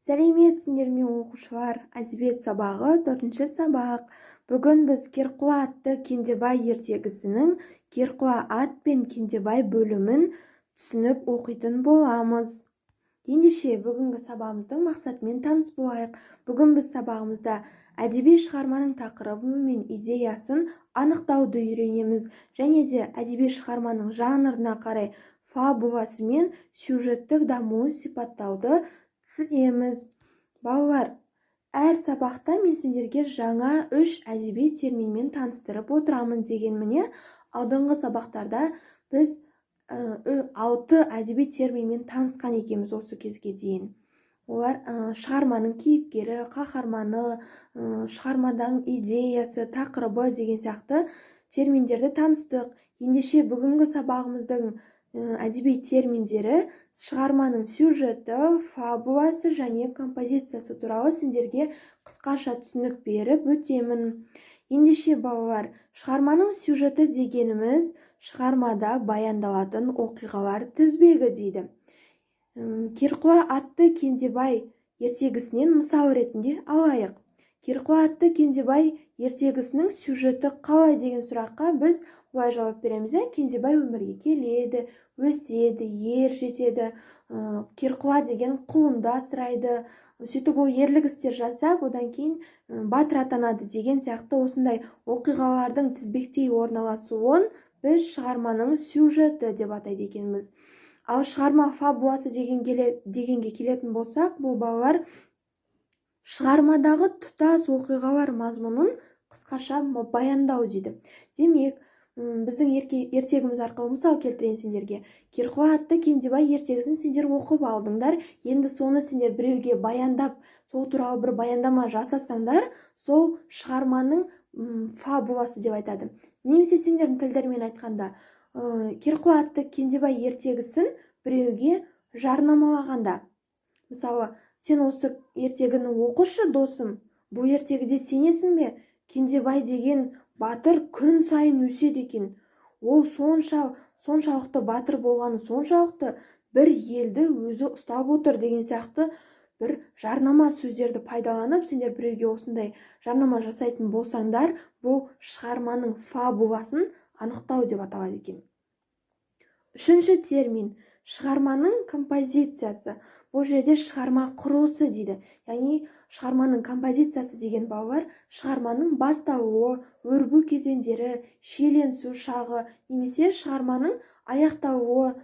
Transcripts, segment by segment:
Сәлеметсіңдер ме, оқушылар! Әдебиет сабағы, төртінші сабақ. Бүгін біз «Керқұла атты Кендебай» ертегісінің «Керқұла ат пен Кендебай» бөлімін түсініп оқитын боламыз. Ендеше, бүгінгі сабағымыздың мақсатымен таныс болайық. Бүгін біз сабағымызда әдеби шығарманың тақырыбы мен идеясын анықтауды үйренеміз және де әдеби шығарманың жанрына қарай фабуласы мен сюжеттік дамуын сипаттауды түсінеміз. Балалар, әр сабақта мен сендерге жаңа үш әдеби терминмен таныстырып отырамын деген. Міне, алдыңғы сабақтарда біз алты әдеби терминмен танысқан екенбіз осы кезге дейін. Олар: шығарманың кейіпкері, қаһарманы, шығарманың идеясы, тақырыбы деген сияқты терминдерді таныстық. Ендеше, бүгінгі сабағымыздың әдеби терминдері: шығарманың сюжеті, фабуласы және композициясы туралы сендерге қысқаша түсінік беріп өтемін. Ендеше, балалар, шығарманың сюжеті дегеніміз – шығармада баяндалатын оқиғалар тізбегі дейді. «Керқұла атты Кендебай» ертегісінен мысал ретінде алайық. «Керқұла атты Кендебай» ертегісінің сюжеті қалай деген сұраққа біз былай жауап береміз, иә: Кендебай өмірге келеді, өседі, ер жетеді, Керқұла деген құлынды асырайды. Сөйтіп, ол ерлік істер жасап, одан кейін батыр атанады деген сияқты. Осындай оқиғалардың тізбектей орналасуын біз шығарманың сюжеті деп атайды екенбіз. Ал шығарма фабуласы дегенге келетін болсақ, бұл, балалар, шығармадағы тұтас оқиғалар мазмұнын қысқаша баяндау дейді. Демек, біздің ертегіміз арқылы мысал келтірейін сендерге. «Керқұла атты Кендебай» ертегісін сендер оқып алдыңдар. Енді соны сендер біреуге баяндап, сол туралы бір баяндама жасасаңдар, сол шығарманың фабуласы деп айтады. Немесе сендердің тілдерімен айтқанда, «Керқұла атты Кендебай» ертегісін біреуге жарнамалағанда, мысалы, сен осы ертегіні оқышы, досым, бұл ертегіде, сенесің бе, Кендебай деген батыр күн сайын өседі екен. Ол соншалықты батыр болғаны соншалықты, бір елді өзі ұстап отыр деген сияқты бір жарнама сөздерді пайдаланып, сендер біреуге осындай жарнама жасайтын болсаңдар, бұл шығарманың фабуласын анықтау деп аталады екен. Үшінші термин – шығарманың композициясы. Бұл жерде шығарма құрылысы дейді. Яғни шығарманың композициясы деген, балалар, шығарманың басталуы, өрбу кезеңдері, шиеленісу шағы немесе шығарманың аяқталуы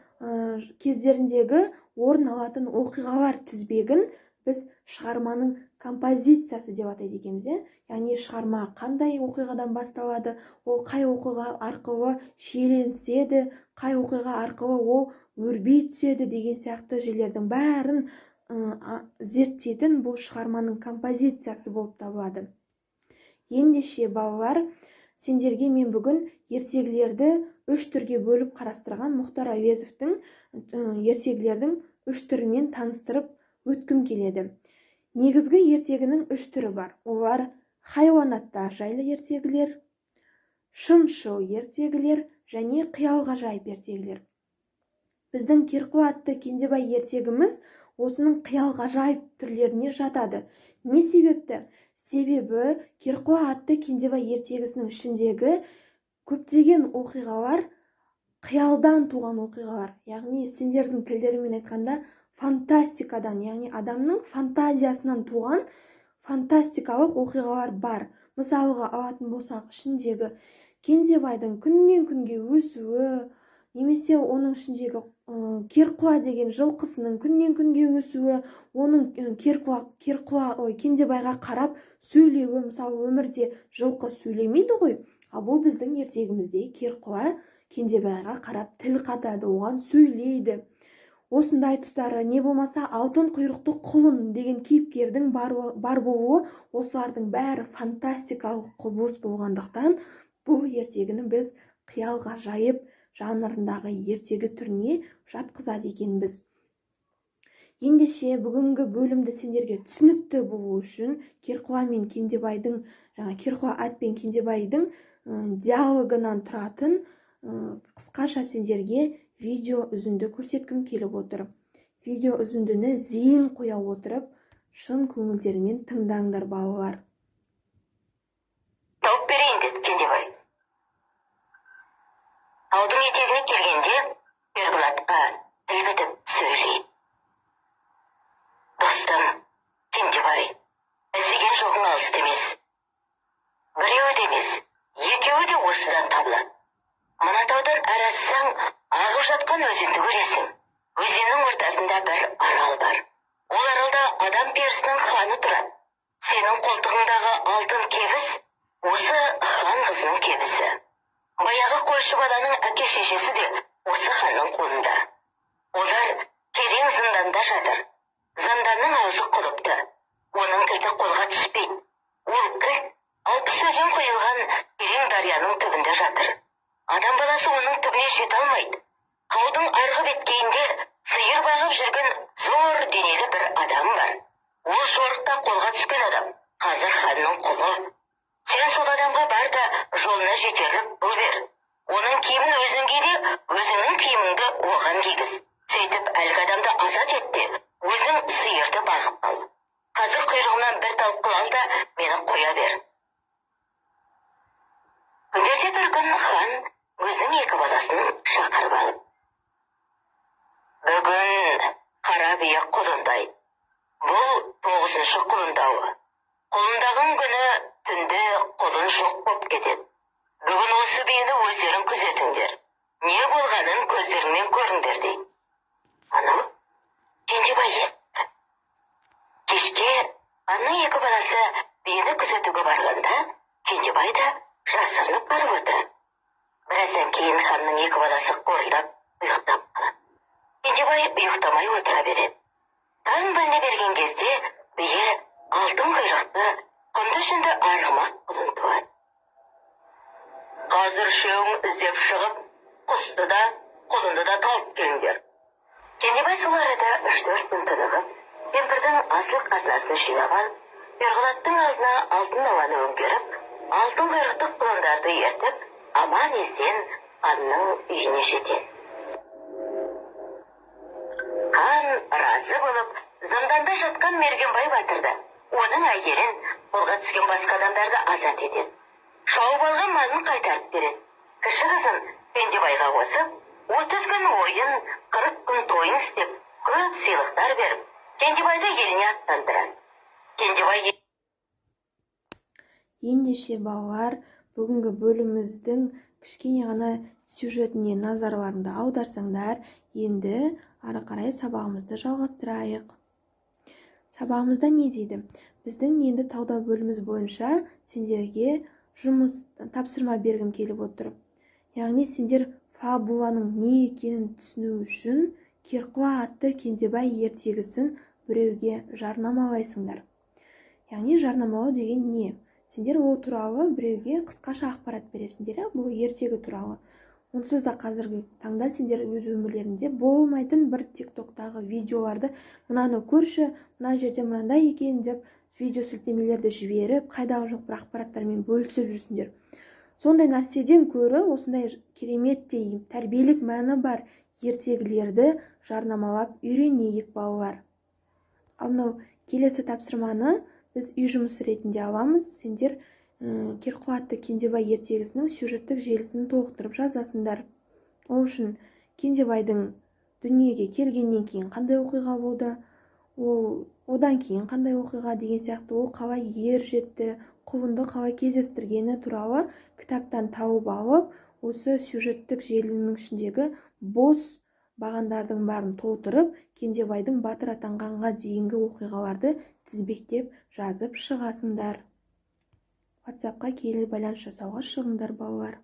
кездеріндегі орын алатын оқиғалар тізбегін біз шығарманың композициясы деп атайды екенбіз, иә. Яғни шығарма қандай оқиғадан басталады, ол қай оқиға арқылы шиеленіседі, қай оқиға арқылы ол өрби түседі деген сияқты жерлердің бәрін зерттейтін бұл шығарманың композициясы болып табылады. Ендеше, балалар, сендерге мен бүгін ертегілерді үш түрге бөліп қарастырған Мұхтар Әуезовтің ертегілердің үш түрімен таныстырып өткім келеді. Негізгі ертегінің үш түрі бар. Олар: хайуанаттар жайлы ертегілер, шыншыл ертегілер және қиял-ғажайып ертегілер. Біздің «Керқұла атты Кендебай» ертегіміз осының қиял-ғажайып түрлеріне жатады. Не себепті? Себебі «Керқұла атты Кендебай» ертегісінің ішіндегі көптеген оқиғалар қиялдан туған оқиғалар, яғни сендердің тілдерімен айтқанда, фантастикадан, яғни адамның фантазиясынан туған фантастикалық оқиғалар бар. Мысалға алатын болсақ, ішіндегі Кендебайдың күннен күнге өсуі немесе оның ішіндегі Керқұла деген жылқысының күннен күнге өсуі, оның Керқұла, ой, Кендебайға қарап сөйлеуі. Мысалы, өмірде жылқы сөйлемейді ғой, ал бұл біздің ертегімізде Керқұла Кендебайға қарап тіл қатады, оған сөйлейді. Осындай тұстары, не болмаса алтын құйрықты құлын деген кейіпкердің бар болуы, осылардың бәрі фантастикалық құбылыс болғандықтан, бұл ертегіні біз қиял ғажайып жанрындағы ертегі түріне жатқызады екенбіз. Ендеше, бүгінгі бөлімді сендерге түсінікті болу үшін Керқұла мен Кендебайдың, жаңа Керқұла ат пен Кендебайдың диалогынан тұратын қысқаша сендерге видео үзінді көрсеткім келіп отыр. Видео үзіндіні зейін қоя отырып Шын көңілдерімен тыңдаңдар, балалар. Тауып берейін, деді Кендебай. Таудың етегіне келгенде Керқұла тіл бітіп сөйлейді. Достым, Кендебай, іздеген жоғың алыс емес. Біреуі де емес, екеуі де осыдан табылады. Мына таудан әрі ассаң, ағып жатқан өзенді көресің. Өзеннің ортасында бір арал бар. Ол аралда адам перісінің ханы тұрады. Сенің қолтығыңдағы алтын кебіс осы хан қызының кебісі. Баяғы қойшы баланың әке шешесі де осы ханның қолында. Олар терең зынданда жатыр. Зынданның аузы құлыпты. Оның кілті қолға түспейді. Ол кілт 60 өзен құйылған терең дарияның түбінде жатыр. Адам баласы оның түбіне жете алмайды. Таудың арғы беткейінде сиыр бағып жүрген зор денелі бір адам бар. Ол жорықта қолға түскен адам, қазір ханның құлы. Сен сол адамға бар да жолына жетерлік пұл бер. Оның киімін өзің ки де, өзіңнің киіміңді оған кигіз. Сөйтіп әлгі адамды азат ет те, өзің сиырды бағып қал. Қазір құйрығымнан бір тал қыл ал да мені қоя бер. Күндерде бір күн хан өзінің екі баласын шақырып алып, бүгін қара бие құлындайды. Бұл 9-шы құлындауы. Құлындаған күні түнде құлын жоқ боп кетеді. Бүгін осы биені өздерің күзетіңдер. Не болғанын көздеріңмен көріңдер, дейді. Анау Кендебай естіді. Кешке ханның екі баласы биені күзетуге барғанда Кендебай да жасырынып барып отырады. Біраздан кейін ханның екі баласы қорылдап ұйықтап қалады. Кендебай ұйықтамай отыра береді. Таң біліне берген кезде бие алтын құйрықты, құнды жүнді арғымақ құлын туады. Қазір үшеуің іздеп шығып, құсты да, құлынды да тауып келіңдер. Кендебай сол арада 3-4 күн тынығып, кемпірдің асыл қазынасын жинап алып, Керғұлаттың алдына алтын науаны өңгеріп, алтын құйрықты құлындарды ертіп, аман есен ханның үйіне жетеді. Хан разы болып, зынданда жатқан Мергенбай батырды, оның әйелін, қолға түскен басқа адамдарды азат етеді. Шауып алған малын қайтарып береді. Кіші қызын Кендебайға қосып, 30 күн ойын, 40 күн тойын істеп, көп сыйлықтар беріп, Кендебайды еліне аттандырады. Кендебай Ендеше, балалар, бүгінгі бөліміміздің кішкене ғана сюжетіне назарларыңды аударсаңдар, енді ары қарай сабағымызды жалғастырайық. Сабағымызда не дейді? Біздің енді талдау бөліміміз бойынша сендерге жұмыс тапсырма бергім келіп отыр. Яғни сендер фабуланың не екенін түсіну үшін Керқұла атты Кендебай ертегісін біреуге жарнамалайсыңдар. Яғни жарнамалау деген не? Сендер ол туралы біреуге қысқаша ақпарат бересіңдер, бұл ертегі туралы. Онсыз да қазіргі таңда сендер өз өмірлерінде болмайтын бір тиктоктағы видеоларды, мынаны көрші, мына жерде мынандай екен деп видео сілтемелерді жіберіп, қайдағы жоқ бір ақпараттармен бөлісіп жүрсіңдер. Сондай нәрседен көрі осындай кереметтей тәрбиелік мәні бар ертегілерді жарнамалап үйренейік, балалар. Ал мынау келесі тапсырманы біз үй жұмысы ретінде аламыз. Сендер Керқұла атты Кендебай ертегісінің сюжеттік желісін толықтырып жазасыңдар. Ол үшін Кендебайдың дүниеге келгеннен кейін қандай оқиға болды, ол одан кейін қандай оқиға деген сияқты, ол қалай ер жетті, құлынды қалай кездестіргені туралы кітаптан тауып алып, осы сюжеттік желінің ішіндегі бос бағандардың барын толтырып, Кендебайдың батыр атанғанға дейінгі оқиғаларды тізбектеп жазып шығасыңдар. WhatsAppқа келі байланыс жасауға шығыңдар, балалар.